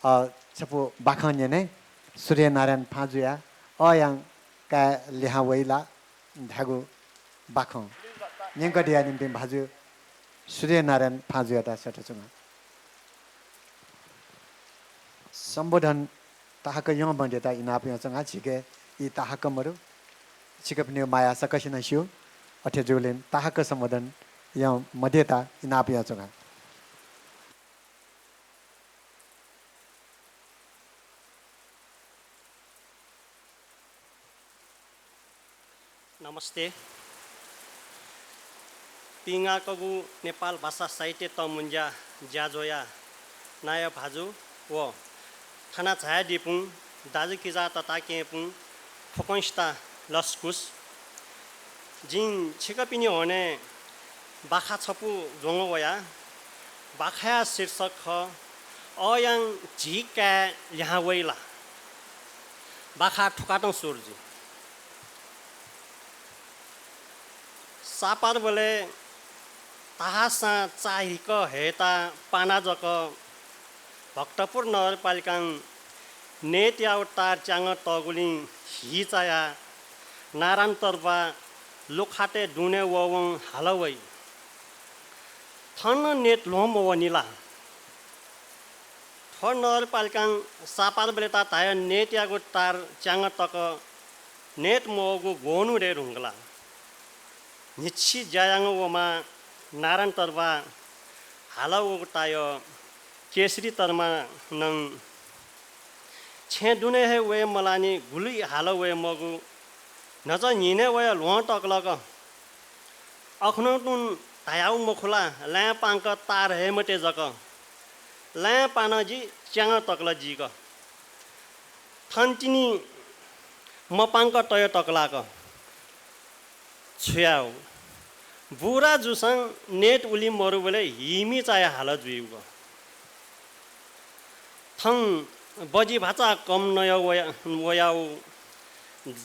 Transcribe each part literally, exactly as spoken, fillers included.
अ, छपु बाखं न्यने, सूर्यनारायण फाँजुया अयां काय् लिहां वइ ला धायेगु बाखं न्यंकादिया निंतिं भाजु सूर्यनारायण फाँजुयात सःताच्वना। सम्बोधन ताहाकं मदयेत इनाप यानाच्वना, झीके ई ताहाकं मदु। छिकपिनिगु माया सकसिनं स्यू। अथे जूगुलिं ताहाकं सम्बोधन मदयेत इनाप यानाच्वना। नमस्ते। पिंगाकःगु नेपाल भाषा साहित्य तःमुंज्या ज्याझ्वःया नायः भाजु व थाना झायादीपुं दाजुकिजा तताकेहेँपुं फुक्कसित लसकुस। जिं छिकपिनि न्ह्यःने बाखा छपु ज्वंगु वया। बाखाया शीर्षक खः, अयां झी काय् लिहां वइ ला। बाखा थुकथं सुरु जुइ। सापारबलय् ताहासां चाःहिक हयेता पाना जक भक्तपुर नगरपालिकां नेटयागु तार च्यां तःगुलिं हि चायाः नारायण तर्बा लुखातय् दुने वःवं हालं वइ। थन नेट ल्वहं मवःनि ला? थ्व नगरपालिकां सापारबलय् ताः धायः नेटयागु तार च्यां तक नेट मवःगु ग्वन्हु दये धुंकल। न्हिच्छि ज्या यानाः वःम्ह नारायण तर्बा हालं वःगु तायः केशरी तर्मानं छेँ दुने हे वये मलाःनि, गुलि हालं वये मखु। न्हाचः न्हिनय् वयाः ल्वहं तकल का। अखुन्हु तुं धायागु मखु ला, लाँय् पांक तार हये मते जक। लाँय् पानं जि च्यां तकल जीक। थन तिनि मपांक तये तकलाक। छु यायेगु? बुरा जूसां नेट उलि मरुबलय् हिमि चायाः हालं जुइगु। थन बजि भाचा कम नयेवं वया, वयाः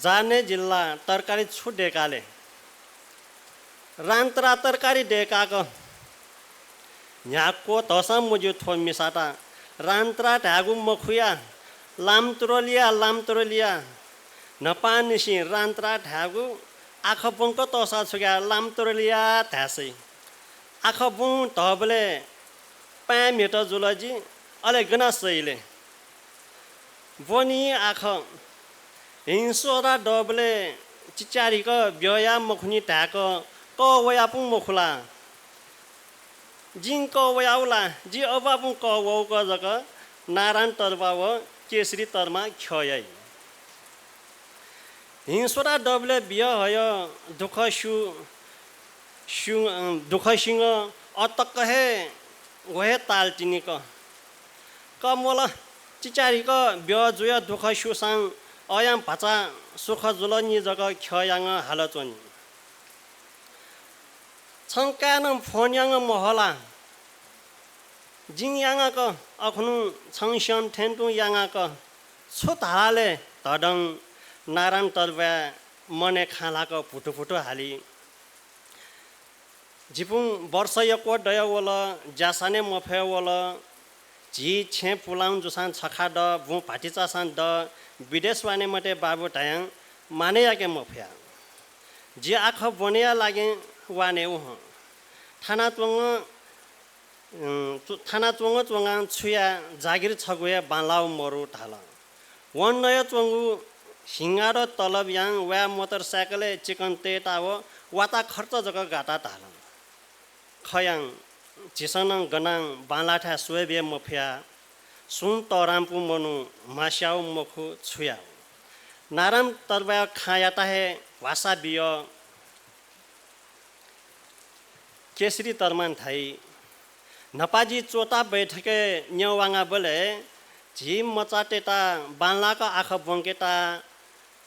जाने जिल्ला तरकारी छु दय्काले? रान्तरा तरकारी दय्काक। न्ह्याक्व धसां मज्यू थ्व मिसात। रान्तरा धायेगु मखुया, लामतुरलिया, लामतुरलिया। न्हापांनिसें रान्तरा धायेगु आखः ब्वंक तःसा छुकिया लामतुरलिया धायेसै। आखः ब्वं धबलय् पाँय् म्हेत जुल जि, अले गना सइले। ब्वनी आखः। हिंस्वरा दबलय् चिचारिक ब्यः याये मखुनि धायेक कः वयापुं मखु ला? जिं कः वयागु ला? जि अबुं कः वःगु जक नारायण तर्बा व केशरी तर्मा ख्यः याइ। हिंस्वरा दबलय् ब्यः हयः दुःख स्यू, स्यू, अँ, दुःख सिंह अतक्क हे व हे ताल तिनि का। कमल चिचारिक ब्यः जुयाः दुःख स्यूसां अयां भचा सुख जुल नि जक ख्यः यानाः हालं च्वनी। छं काय्‌नं फोन यानाः मह्वः ला? जिं यानाक अखुन्हु छं स्यन थें तुं यानाक छु धाल ले धदं नारायण तर्बाया मनय् खँ ल्हाक भुतुभुतु हाली। जिपुं वर्ष यक्व दया वल, ज्यासानय् मफया वल। झी छेँ पुलां जूसां छखा द, बुँ भातिचासां द, विदेश वाने मते बाबु धयां माने याके मफया। जि आखः ब्वनेया लागिं वाने वहं। थाना च्वंगु अँ, च्व-, थाना च्वंगु च्वंगां छु याये, जागिर छगू हे बांलाउ मरु धाल। वन नयाच्वंगु हिंगार तलब यां वया मोटरसाइकलय् चिकन तयेता व वाता खर्च जक गाता धाल। खयां झीसं नं गनां बांलाःथाय् स्वये बे मफया। सुं तःरांपु मनू म्हास्याउ मखु छु याउ। नाराम तरबाया खाँयात हे ह्वासा बिय। केशरी तर्मां धाइ, न्हापा जि च्वता बैठकय् न्यवांगाबलय् झी मचातय्‌त बांलाक आखः ब्वंकेत,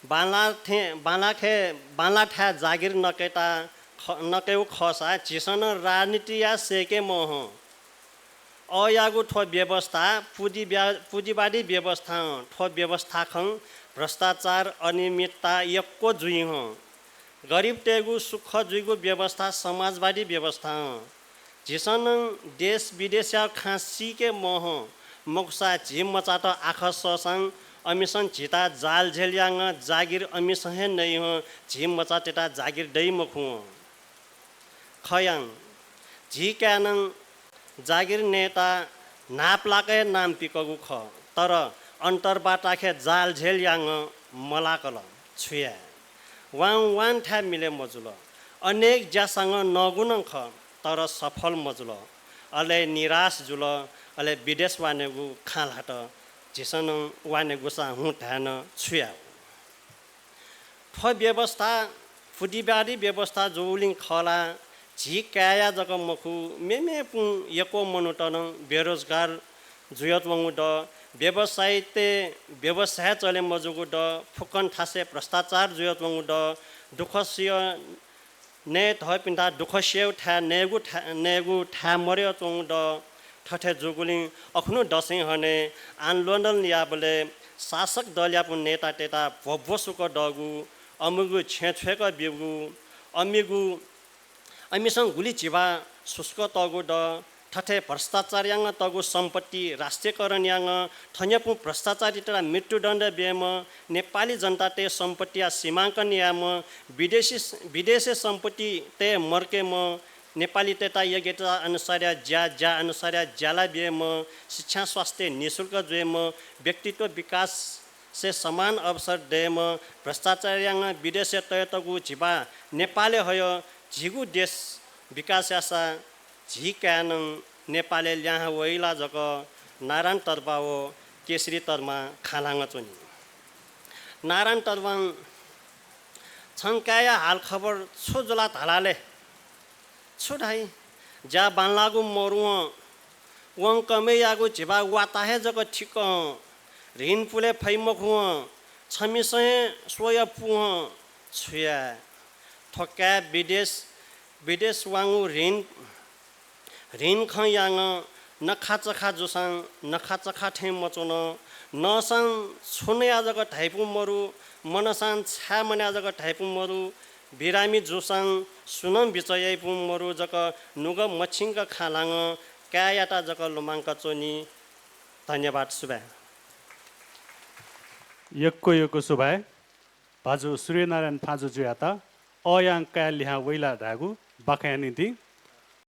बांलाथें, बांलाखे, बांलाथाय् जागिर नकेत ख-, नकेउ खःसा झीसं नं राजनीतिया सय्‌के मवहं। अयागु थ्व व्यवस्था पुँजी ब्या-, पुँजीवादी व्यवस्थां, थ्व व्यवस्थाखं भ्रष्टाचार, अनियमितता यक्व जुइ हं। गरिबतय्‌गु सुख जुइगु व्यवस्था समाजवादी व्यवस्थां। झीसं नं देश विदेशया खँ सीके मवहं। मखुसा झी मचात आखः सःसां अमिसं झीत जालझेल याःगु जागिर अमिसं हे नइ हं झी मचातय्त जागिर दइ मखुं। खयां झी काय्‌नं जागिर नयेत न्हापालाक हे नाम पिकःगु खः, तर अन्तर्वार्ताखे जालझेल याःगु मलाकल। छु याये? वां वां थाय् मिले मजुल। अनेक ज्यासां नःगु नं खः, तर सफल मजुल। अले निराश जुल। अले विदेश वानेगु खँ ल्हात। झीसं नं वानेगुसा हुँ धाये न, छु याये? थ्व व्यवस्था पुँजीवादी व्यवस्था जूगुलिं खः ला? झी काय्‌या जक मखु, मेमेपुं यक्व मनूत नं बेरोजगार जुयाच्वंगु दु। व्यवसायीतय् व्यवसाय चले मजूगु दु। फुक्कं थासय् भ्रष्टाचार जुयाच्वंगु दु। दुःख सिय नये धःपिन्त दुःख सियेगु थाय् नयेगु थाय्, नयेगु थाय् मदयाच्वंगु दु। थथे जूगुलिं अखुन्हु दसैं हने आन्दोलन याःबलय् शासक दलयापिं नेतातय्त भ्वभ्वसुक दःगु, अमिगु छेँ छ्वय्क ब्यूगु, अमिगु, अमिसं गुलि झिब्वा सुसुक तःगु दु। थथे भ्रष्टाचार यानातःगु सम्पत्ति राष्ट्रियकरण याना थन्यापुं भ्रष्टाचारीतय्त मृत्युदण्ड बीम्ह, नेपाली जनतातय् सम्पत्तिया सीमाङ्कन याःम्ह, विदेशी, विदेशय् सम्पत्ति तये मर्केम्ह, नेपालीतय्त योग्यता अनुसारया ज्या, ज्या अनुसारया ज्याला बीम्ह, शिक्षा स्वास्थ्य निःशुल्क जुइम्ह, व्यक्तित्व विकासय् समान अवसर दयेम्ह, भ्रष्टाचार याना विदेशय् तयातःगु झिब्वा नेपालय् हयः झीगु देश विकास याःसा झी काय्‌नं नेपालय् लिहां वइ ला जक नारायण तर्बा व केशरी तर्बा खँ ल्हाना च्वनी। नारायण तर्बां छं काय्‌या हालखबर छु जुल धाल ले? छु धाइ? ज्या बांलाःगु मरुवं, वं कमय् याःगु झिब्वा वाता हे जक थिकं, ऋण पुले फइ मखुवं, छमिसं हे स्वया पुवं। छु याये? थ्व काय् विदेश, विदेश वांगु ऋण, ऋण खँ याना नखाचखा जूसां नखाचखा थें मच्वन। नःसां छु नया जक धाइपुं मरु, मनसां छाय् मन्या जक धाइपुं मरु। बिरामी जूसां सुं नं बिचाः याइपुं मरु, जक नुगः मछिंक खँ ल्हाना काय्‌यात जक लुमांक च्वनी। धन्यवाद, सुभाय्। यक्व यक्व सुभाय् भाजु सूर्यनारायण फाँजु जुयात अःयां काय् लिहां वइ ला धायेगु बाखंया निंतिं।